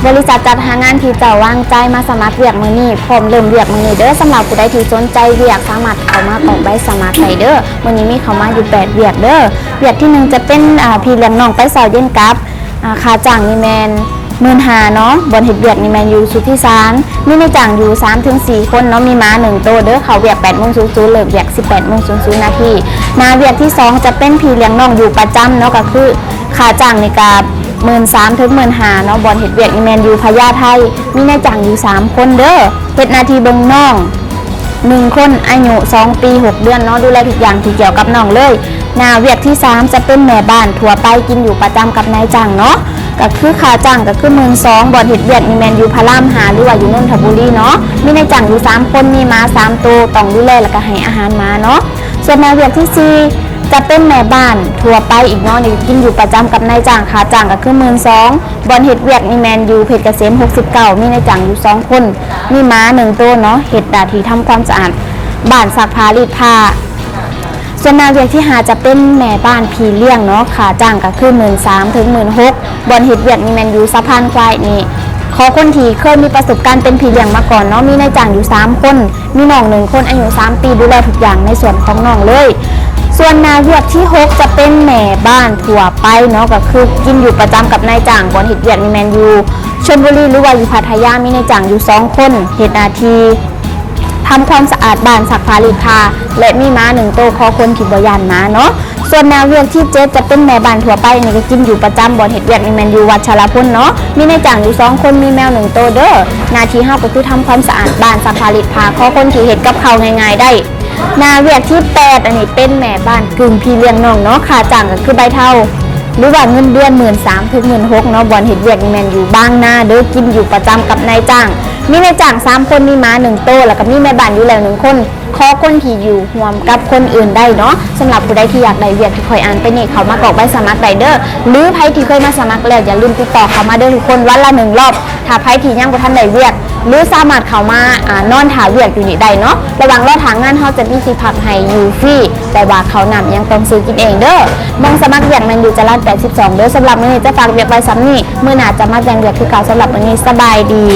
ບໍລິສັດຈັດຫາງານທີ່ເຈົ້າວາງໃຈມາສະໝັກວຽກມື້ນີ້ ພ້ອມເລີ່ມວຽກມື້ນີ້ເດີ້. ສຳລັບຜູ້ໃດທີ່ສົນໃຈວຽກ ສາມາດເຂົ້າມາກອກໃບສະໝັກໄດ້ເດີ້. ມື້ນີ້ມີເຂົ້າມາຢູ່ແປດວຽກເດີ້. ວຽກທີໜຶ່ງຈະເປັນ ອາ ພີ່ລ້ຽງນ້ອງໄປເຊົ້າເຢັນກັບ. ອາ ຄ່າຈ້າງນີ້ແມ່ນໝື່ນຫ້າເນາະ. ບ່ອນເຮັດວຽກນີ້ແມ່ນຢູ່ສຸດທິສານ. ມີນາຍຈ້າງຢູ່ສາມເຖິງສີ່ຄົນເນາະ. ມີໝາໜຶ່ງໂຕເດີ້. ເຂົ້າວຽກແປດໂມງສູນສູນ ເລີກວຽກສິບແປດໂມງສູນສູນນາທີ. ໜ້າວຽກທີສອງຈະເປັນພີ່ລ້ຽງນ້ອງຢູ່ປະຈຳເນາະ, ກໍຄືຄ່າຈ້າງນີ້ກະໝື່ນສາມເຖິງໝື່ນຫ້າເນາະ. ບ່ອນເຮັດວຽກນີ້ແມ່ນຢູ່ພະຍາໄທ. ມີນາຍຈ້າງຢູ່ສາມຄົນເດີ້. ເຮັດໜ້າທີ່ເບິ່ງນ້ອງ ໜຶ່ງຄົນອາຍຸສອງປີຫົກເດືອນເນາະ, ດູແລທຸກຢ່າງທີ່ກ່ຽວກັບນ້ອງເລີຍ. ໜ້າວຽກທີສາມຈະເປັນແມ່ບ້ານທົ່ວໄປ ກິນຢູ່ປະຈຳກັບນາຍຈ້າງເນາະ, ກໍຄືຄ່າຈ້າງກໍຄືໝື່ນສອງ. ບ່ອນເຮັດວຽກນີ້ແມ່ນຢູ່ພະລາມຫ້າ ຫຼືວ່າຢູ່ນົນທະບູລີເນາະ. ມີນາຍຈ້າງຢູ່ສາມຄົນ, ມີໝາສາມໂຕ ຕ້ອງດູແລ ແລ້ວກໍໃຫ້ອາຫານໝາເນາະ. ສ່ວນໜ້າວຽກທີສີ່ຈະເປັນແມ່ບ້ານທົ່ວໄປອີກເນາະ, ນີ້ກິນຢູ່ປະຈຳກັບນາຍຈ້າງ. ຄ່າຈ້າງກໍຄືໝື່ນສອງ. ບ່ອນເຮັດວຽກນີ້ແມ່ນຢູ່ເພັດກະເສມຫົກສິບເກົ້າ. ມີນາຍຈ້າງຢູ່ສອງຄົນ, ມີໝາໜຶ່ງໂຕເນາະ, ເຮັດໜ້າທີ່ທຳຄວາມສະອາດບ້ານ, ຊັກຜ້າ, ລີດຜ້າ. ສ່ວນໜ້າວຽກທີຫ້າຈະເປັນແມ່ບ້ານພີ່ລ້ຽງເນາະ, ຄ່າຈ້າງກໍຄືໝື່ນສາມເຖິງໝື່ນຫົກ. ບ່ອນເຮັດວຽກນີ້ແມ່ນຢູ່ສະພານຄວາຍນີ້. ຂໍຄົນທີ່ເຄີຍມີປະສົບການເປັນພີ່ລ້ຽງມາກ່ອນເນາະ. ມີນາຍຈ້າງຢູ່ສາມຄົນ, ມີນ້ອງໜຶ່ງຄົນອາຍຸສາມປີ ດູແລທຸກຢ່າງໃນສ່ວນຂອງນ້ອງເລີຍ. ສ່ວນໜ້າວຽກທີຫົກຈະເປັນແມ່ບ້ານທົ່ວໄປເນາະ, ກໍຄືກິນຢູ່ປະຈຳກັບນາຍຈ້າງ. ບ່ອນເຮັດວຽກນີ້ແມ່ນຢູ່ຊົນບູລີ ຫຼືວ່າຢູ່ພັດທະຍາ. ມີນາຍຈ້າງຢູ່ສອງຄົນ, ເຮັດໜ້າທີ່ທຳຄວາມສະອາດບ້ານ, ຊັກຜ້າ, ລີດຜ້າ ແລະ ມີໝາໜຶ່ງໂຕ. ຂໍຄົນທີ່ບໍ່ຢ້ານໝາເນາະ. ສ່ວນໜ້າວຽກທີເຈັດຈະເປັນແມ່ບ້ານທົ່ວໄປ, ນີ້ກໍກິນຢູ່ປະຈຳ. ບ່ອນເຮັດວຽກນີ້ແມ່ນຢູ່ວັດຊະລະພົນເນາະ. ມີນາຍຈ້າງຢູ່ສອງຄົນ, ມີແມວໜຶ່ງໂຕເດີ້. ໜ້າທີ່ເຮົາກໍຄືທຳຄວາມສະອາດບ້ານ, ຊັກຜ້າ, ລີດຜ້າ. ຂໍຄົນທີ່ເຮັດກັບເຂົ້າງ່າຍໆໄດ້. ໜ້າວຽກທີແປດ ອັນນີ້ເປັນແມ່ບ້ານກຶ່ງພີ່ລ້ຽງນ້ອງເນາະ. ຄ່າຈ້າງກໍຄືໃບເທົາ ຫຼືວ່າເງິນເດືອນໝື່ນສາມເຖິງໝື່ນຫົກເນາະ. ບ່ອນເຮັດວຽກນີ້ແມ່ນຢູ່ບາງນາເດີ້, ກິນຢູ່ປະຈຳກັບນາຍຈ້າງ. ມີນາຍຈ້າງສາມຄົນ, ມີໝາໜຶ່ງໂຕ ແລ້ວກໍມີແມ່ບ້ານຢູ່ແລ້ວໜຶ່ງຄົນ. ຂໍຄົນທີ່ຢູ່ຮ່ວມກັບຄົນອື່ນໄດ້ເນາະ. ສຳລັບຜູ້ໃດທີ່ຢາກໄດ້ວຽກທີ່ຂ້ອຍອ່ານໄປນີ້ ເຂົ້າມາກອກໃບສະໝັກໄດ້ເດີ້. ຫຼືໃຜທີ່ເຄີຍມາສະໝັກແລ້ວ ຢ່າລືມຕິດຕໍ່ເຂົ້າມາເດີ້ທຸກຄົນ, ວັນລະໜຶ່ງລອບ. ຖ້າໃຜທີ່ຍັງບໍ່ທັນໄດ້ວຽກ ຫຼືສາມາດເຂົ້າມາ ອາ ນອນຖ້າວຽກຢູ່ນີ້ໄດ້ເນາະ. ລະຫວ່າງລໍຖ້າງານ ເຮົາຈະມີທີ່ພັກໃຫ້ຢູ່ຟຣີ, ແຕ່ວ່າເຂົ້ານ້ຳຍັງຕ້ອງຊື້ກິນເອງເດີ້. ໝ່ອງສະໝັກວຽກແມ່ນຢູ່ຈະລານແປດສິບສອງເດີ້. ສຳລັບມື້ນີ້ຈະຝາກວຽກໄວ້ສ່ຳນີ້, ມື້ໜ້າຈະມາແຈ້ງວຽກຄືເກົ່າ. ສຳລັບມື້ນີ້ສະບາຍດີ.